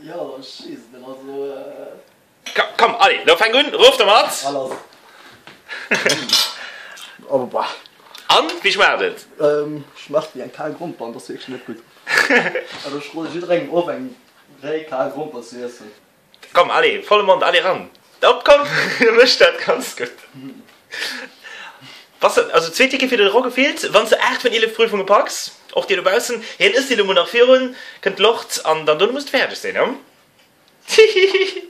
Jo, ech weess et net. Also. Komm, allez, lo fänk un, rof dermat! A lass! Oh, bah. An, wéi schmaacht et? Schmaacht wéi eng kal Gromper an dat ass wierklech net gutt. Also ech rode jidderengem of eng réi kal Gromper ze iessen. Komm, allez, volle Mond, allez ran! Op, komm, du méchs dat ganz gutt. Bass de, also zwee Ticket fir de Rock gefeelt, wann s de 8 vun 11 Prüfunge packs, och dir dobaussen, hien ësst déi lo mol nach virun, kënnt d'Locht an dann dono muss et fäerdeg sinn, ne? Hihihi.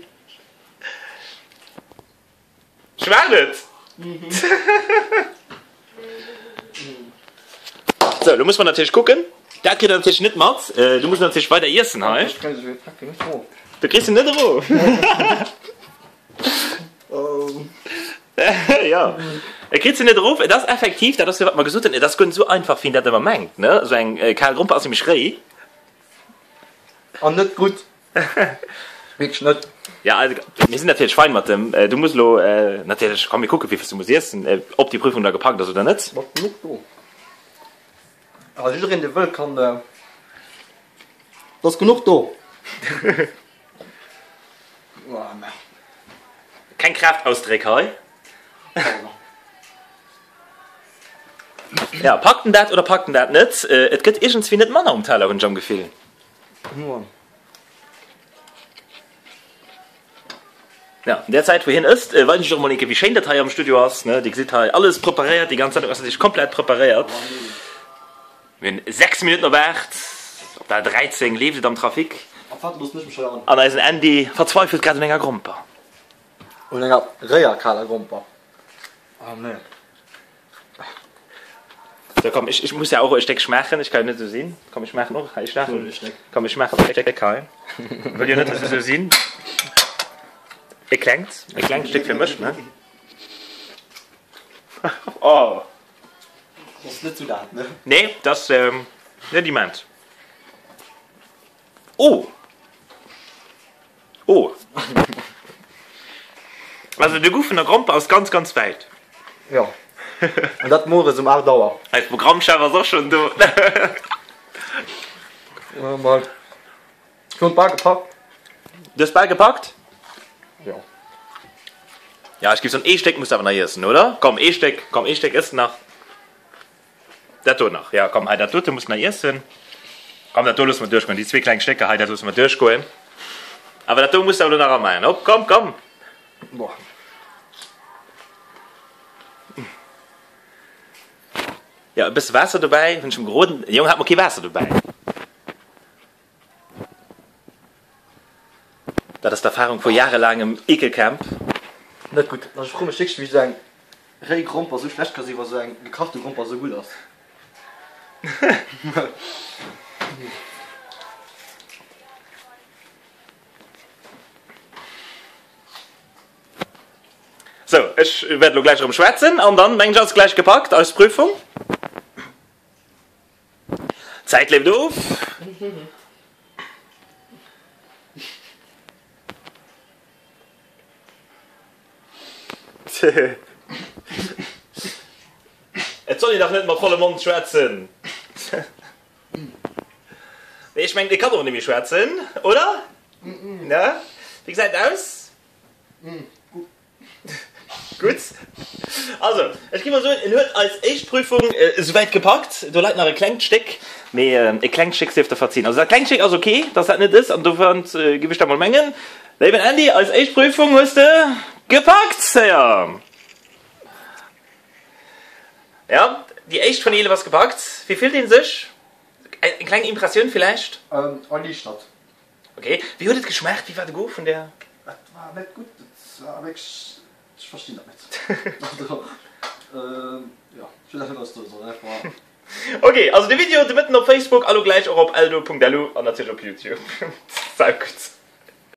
Schmaacht et? Sou, lo muss mer natierlech kucken. Dat kritt der natierlech net mat. Du muss natierlech weider iessen hei. Du kriss en net erof. Jo, e kritt se net erof. Et ass effektiv, dat ass jo wat mer gesot hunn, et ass guer net esou einfach wéi een dat ëmmer mengt, ne? Esou eng kal Gromper ass nämlech réi. An net gutt. Wierklech net. Ja, also mir sinn natierlech fein mat dem. Du muss elo natierlech, komm mir kucke wéi vill s du muss iessen, ob déi Prüfung da gepackt ass oder net. Ass genuch do. Also jiddereen dee wëll kann, et ass genuch do. Keng Kraftausdréck hei. Ja, packt en dat oder packt en dat net? Et gëtt iergendswéi net manner um Teller, hunn ech am Gefill. Ja, an där Zäit wou hien ësst, weisen ech och emol eng Kéier wéi schéin dat hei am Studio ass, ne? Dir gesitt hei alles preparéiert, déi ganz Sendung ass natierlech komplett preparéiert. Mir hunn 6 Minutten op 8, op der 13 leeft et am Trafic. An eisen Andy verzweifelt grad un enger Gromper. Un enger réier kaler Gromper. Oh nee. So komm, ech, ech muss ja och e Stéck schmaachen, ech ka jo net esou sinn. Komm, ech maachen och, ech schmaachen, komm, ech maachen och e Stéck hei. Wëll jo net esou sinn. E klengt, e klengt Stéck fir mech, ne? Oh. Das ass net sou dat, ne? Nee, dat ass net immens. Oh! Oh! Also de Goût vun der Gromper ass ganz, ganz wäit. Jo. An dat mueres um 8 Auer. Eis Programmchef ass och schonn do. Mol. Ech hunn bal gepackt. Du hues bal gepackt? Jo. Ja, ech géif soen, ee Stéck muss de awer nach iessen, oder? Komm, ee Stéck, komm, ee Stéck ëss nach. Dat do nach, ja komm hei, dat dote muss nach iessen. Komm, dat do loosse mer duerchgoen, déi zwee kleng Stécker hei, dat loosse mer duerchgoen. Awer dat do muss de awer elo nach amaachen. Hopp, komm, komm! Boah. Ja, e bësse Waasser dobäi, hunn ech em geroden. De Jong hat mer kee Waasser dobäi. Dat ass d'Erfahrung vu jahrelaangem Ekelcamp. Net gutt. Also ech froe mech wierklech, wéi esou eng réi Gromper esou schlecht ka sinn, wa sou eng gekachte Gromper esou gutt ass. Sou, ech wäert elo gläich erëm schwätzen an dann mengen ech ass et gläich gepackt, eis Prüfung. D'Zäit leeft of. Et soll een dach net mat vollem Mond schwätzen. Nee, ech mengen, e kann och net méi schwätzen, oder? Ne? Wéi gesäit et aus? Gutt. Also, ech gi mol soen, en huet eis éischt Prüfung esouwäit gepackt. Do leit nach e klengt Stéck, mee e klengt Stéck sief der verzien. Also dat klengt Stéck ass ok, dass dat net ës, an dowéint giff ech da mol mengen, léiwen Andy, eis éischt Prüfung hues de gepackt! Jo, jo, déi éischt vun 11 ass gepackt. Wéi fillt een sech? Eng kleng Impressioun villäicht? Erliichtert. Ok, wéi huet et geschmaacht? Wéi war de Goût vun der? Et war net gutt, et war wierklech, ech verstinn dat net. Also jo, ech weess einfach net wat ech soe soll, dat war. Ok, also de Video de Mëtten op Facebook a lo gläich och op eldo.lu an natierlech op Youtube. Saugutt.